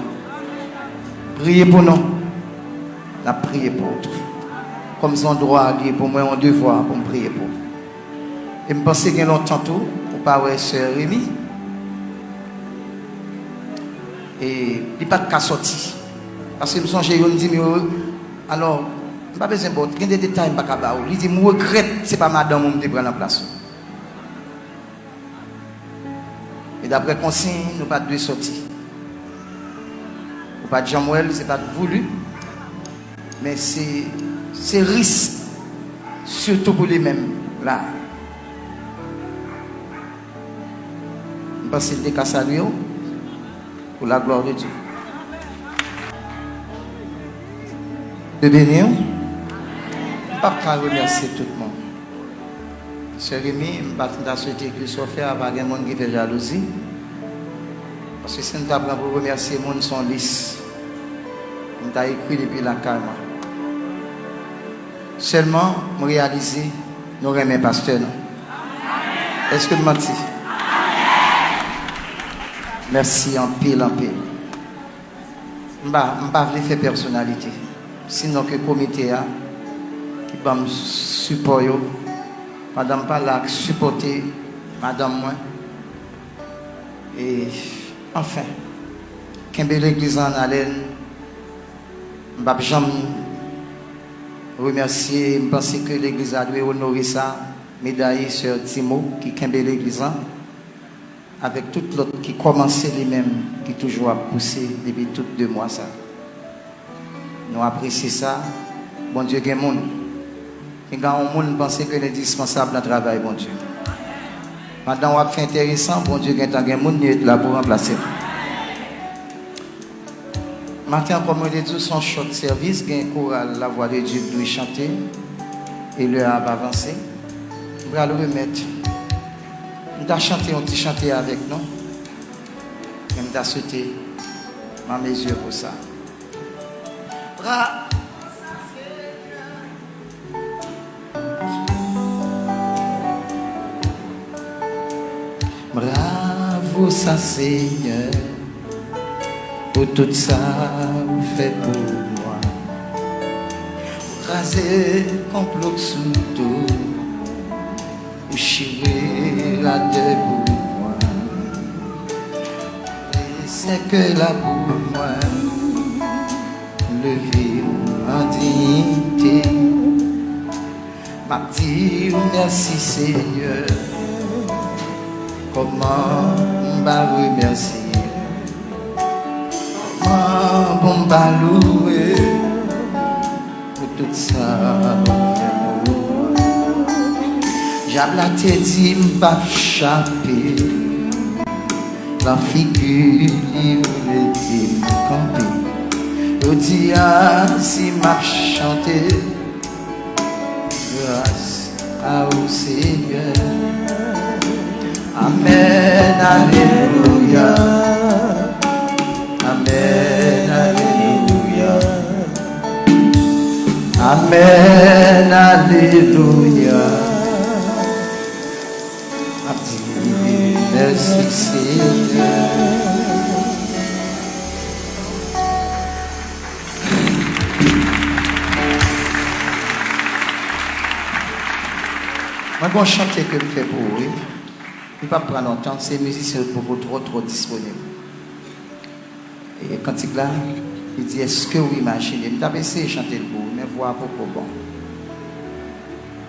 Priye pou nou. N ap priye pou ou tou. Kòm se yon dwa li ye pou mwen, yon devwa pou m priye pou ou. E m panse gen lontan tou, ou pa wè sè Remy. E li pa t ka sòti. Paske m sonje youn di m yo, alò, m pa bezwen ba w, gen de detay m pa ka ba w. Li di m regrèt se pa madanm ou m te pran nan plas ou. E daprè konsiy, nou pa t dwe sòti. Ou pa t janm wè l, se pa t voulu. Men se, se risk, sitou pou li menm la. M panse l te ka salye w, pou la gloire de Dieu. Bondye beni w. M p ap ka remèsye tout moun. Sè Remy, m pa t ta swete ke sa w fè a pa gen moun ki fè jalouzi. Paske si m ta pran pou remèsye moun, se yon lis. M ta ekri depi lakay mwen. Sèlman, m reyalize nou renmen pastè nou. Èske m manti? Mèsi anpil, anpil. M pa, m pa vle fè pèsonalite. Sinon ke komite a ki ban m sipò yo, pandan m pa la ak sipòte madanm mwen. E, anfen, kenbe legliz la an alèn. M p ap janm remèsye, m panse ke legliz la dwe onore sa, meday sè Timo ki kenbe legliz la avèk tout lòt ki kòmanse li menm, ki toujou ap pouse depi tout de mwa sa. Nou apresye sa. Bondye gen moun. Pinga yon moun panse ke l endispansab nan travay Bondye. Pandan w ap fè enteresan, Bondye gentan gen moun li ret la pou ranplase w. Maten an, kòm mwen te di w, se yon short service, gen koral La Voix de Dieu k dwe chante, e lè a ap avanse. M pral remèt, m ta chante yon ti chante avèk nou, men m ta swete m an mezi pou sa. Bra- Bravo sa Senyè. Tout sa ou fè pou mwen. Ou kraze konplo k sou do. Ou chire ladè pou mwen. E sèkèy la pou mwen. Leve m an diyite. M ap di w mèsi, Senyè. Kòman m pa remèsye? Kòman pou m pa louwe pou tout sa ou fè pou mwen? Dyab la te di m p ap chape. Nan figi li ou mete m kanpe. Jodi a, si m ap chante, gras a ou, Senyè. Amèn, alelouya. Amèn, alelouya. Amèn, alelouya. Ap di mèsi, Senyè. Mwen gen yon chante ke m fè pou ou, wi. Li p ap pran lontan, se mizisyen yo t poko twò, twò disponib. E kantik la, li di, èske w imajine? M t ap eseye chante l pou ou, men vwa a poko bon.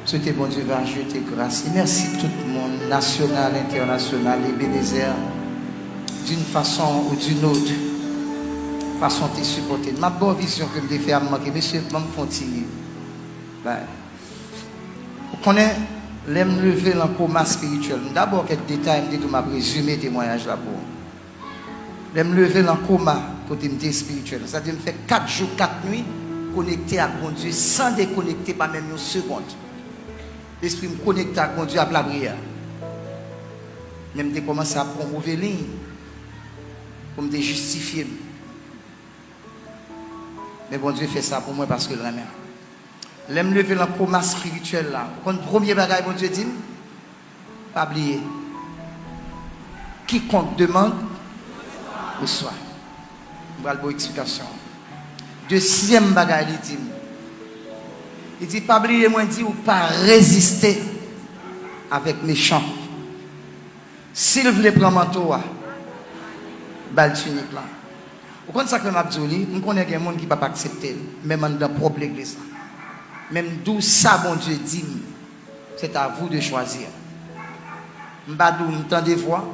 M swete Bondye va jete gras li. Mèsi tout moun, nasyonal, entènasyonal, Ebenezer, d'une façon ou d'une autre, fason te sipòte n. M ap ba w vizyon ke m te fè a, m manke, mesye, ban m fè yon ti bay. Ou konnen, lè m leve nan koma espirityèl, m dabò kèk detay, m te di w m ap rezime temwayaj la pou ou. Lè m leve nan koma, kote m te espirityèl, sa di m fè kat jou, kat nwi konekte ak Bondye san dekonekte pa menm yon segond. Lespri m konekte ak Bondye ap lapriyè. Men m te kòmanse ap pran move liy pou m te jistifye m. Men Bondye fè sa pou mwen paske l renmen m. Lè m leve nan koma espirityèl la, ou konn premye bagay Bondye di m? Pa bliye. Quiconque demande, reçoit. M pral ba w eksplikasyon. Dezyèm bagay li di m, li di, pa bliye mwen di w pa reziste avèk mechan. Si l vle pran manto a, ba l tinik lan. Ou konn sa k fè m ap di w li? M konnen gen moun ki p ap aksepte l, menm anndan pwòp legliz la. Men m di w sa Bondye di m, c'est à vous de choisir. M pa di w m tande vwa.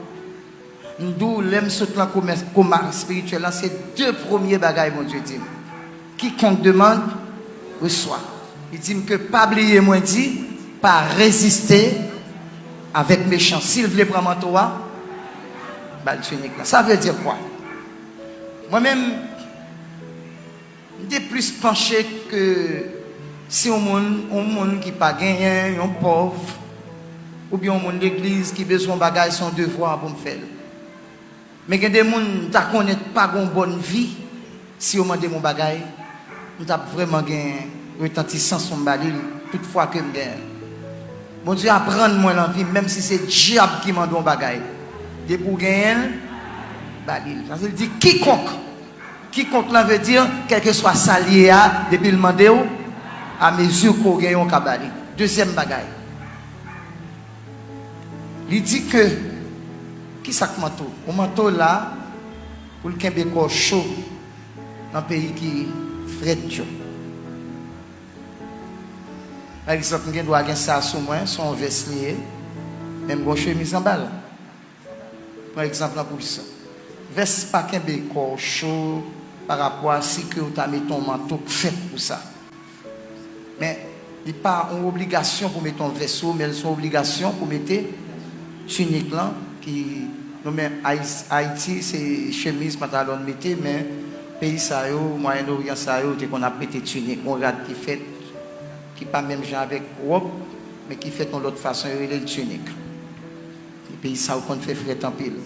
M di w lè m sot nan koma, koma espirityèl lan, se de premye bagay Bondye di m. Quiconque demande, reçoit. Li di m ke pa bliye mwen di, pa reziste avèk mechan. Si l vle pran manto a, ba l tinik lan. Sa vle di kwa? Mwen menm, m te plis panche ke si yon moun, yon moun ki pa genyen, yon pòv, oubyen yon moun legliz ki bezwen yon bagay, se yon devwa pou m fè l. Men gen de moun m ta konnen pa gen yon bòn vi, si yo mande m yon bagay, m t ap vrèman gen retantisans pou m ba li l, tout fwa ke m genyen l. Bondye aprann mwen nan vi m, menm si se dyab ki mande w yon bagay, depi w genyen l, ba li l. Sa vle di kikonk. Kikonk lan vle di, kèlkeswa sa l ye a, depi l mande w, amezi ke w genyen w ka ba li. Dezyèm bagay, li di ke, ki sa k manto? Yon manto la pou l kenbe kò w cho nan peyi ki frèt yo. Pa egzanp, m gen dwa gen sa sou mwen, se yon vès li ye, men m gen yon chemiz anba l. Pran egzanp lan pou sa. Vès pa kenbe kò w cho pa rapò a si ke w ta mete yon manto k fèt pou sa. Men li pa yon obligasyon pou mete yon vès sou ou, men l se yon obligasyon pou mete tinik lan ki, nou menm Ayis-, Ayiti, se chemiz, pantalon n mete, men peyi sa yo, Mwayen Oryan sa yo, te konn ap mete tinik, yon rad ki fèt, ki pa menm jan avèk wòb, men ki fèt yon lòt fason, yo rele l tinik. Peyi sa yo konn fè frèt anpil.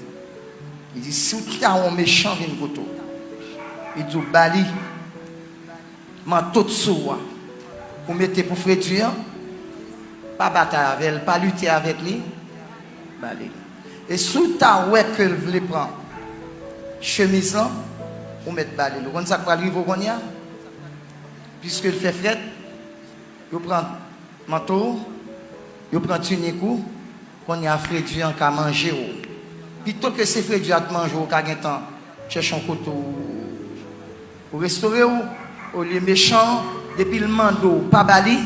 Li di, si w ta wè yon mechan vin kote w, li di w ba li manto t sou ou a, ou mete pou fredi an, pa batay avè l, pa lite avèk li, ba li l. E si w ta wè ke l vle pran chemiz lan, Ou mèt ba li l. Ou konn sa k pral rive w kounye a? Piske l fè frèt, yo pran manto w, yo pran tinik ou, kounye a fredi an ka manje w. Pito ke se fredi a t manje w, ou ka gentan chèche yon kote ou, ou restore w, olye mechan an, depi l mande w pa ba li,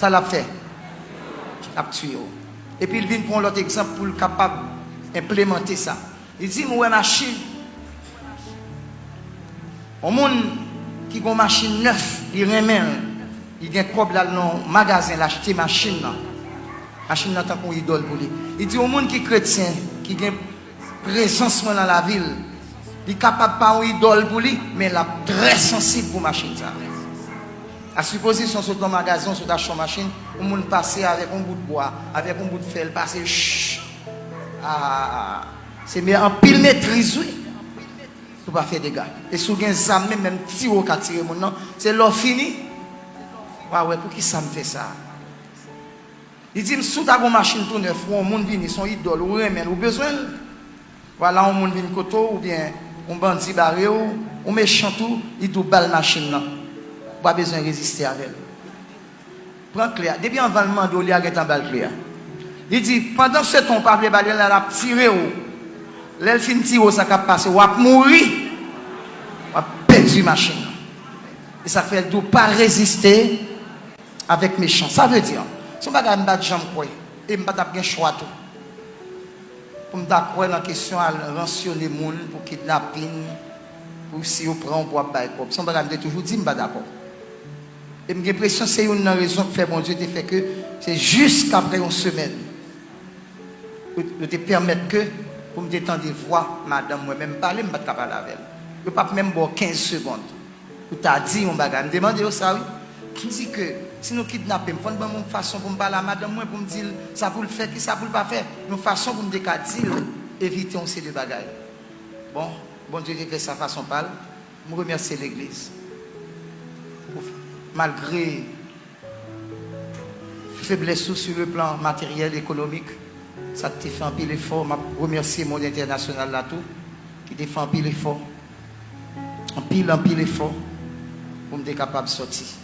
sa l ap fè? L ap tiye w. Epi l vin pran yon lòt egzanp pou l kapab enplemante sa. Li di m, ou wè machin. Yon moun ki gon machin nèf, li renmen l, li gen kòb, l al nan yon magazen, l achte machin nan. Machin nan tankou yon idòl pou li. Li di yon moun ki kretyen, ki gen prezans mwen nan lavi l, li kapab pa yon idòl pou li, men l ap trè sansib pou machin sa. A sipozisyon sot nan magazen, sot achte yon machin, yon moun pase avèk yon bout bwa, avèk yon bout fè, l pase, ch, a, se men anpil metriz, wi. Pou pa fè dega. E si w gen zam menm, menm tire w ka tire moun nan, se lè w fini, w a wè poukisa m fè sa. Li di m, si w ta gon machin tou nèf, ou yon moun vini, se yon idòl, ou renmen l, ou bezwen l. Vwala, yon moun vin kote w, oubyen yon bandi bare w, yon mechan tou, li di w ba l machin nan. Ou pa bezwen reziste avè l. Pran kle a. Depi anvan l mande w, li a gentan ba l kle a. Li di, pandan se tan w pa vle ba li l, l ap tire w. Lè l fin tire w, sa k ap pase, w ap mouri. W ap pèdi machin nan. E sa k fè l di w pa reziste avèk mechan. Sa vle di, se yon bagay m pa t janm kwè. E m pa t ap gen chwa tou pou m ta kwè nan kesyon al ransyone moun pou kidnapin, pou si yo pran w pou w ap bay kòb. Se yon bagay m te toujou di m pa dakò. E m gen enpresyon se youn nan rezon k fè Bondye te fè ke se jis apre yon semèn yo, yo te pèmèt ke pou m te tande vwa madanm mwen, men m pale, m pa t ka pale avè l. Yo p ap menm ba w kenz segonn pou ta di yon bagay. M te mande yo sa, wi. M di ke si nou kidnape m, fò n ban m yon fason pou m pale a madanm mwen, pou m di l sa pou l fè, ki sa pou l pa fè. Yon fason pou m te ka di l evite yon seri de bagay. Bon, Bondye te fè sa fason pa l. M remèsye legliz. Malgre feblès ou sou le plan materyèl, ekonomik, sa k te fè anpil efò. M ap remèsye mond entènasyonal la tou, ki te fè anpil efò. Anpil, anpil efò pou m te kapab sòti.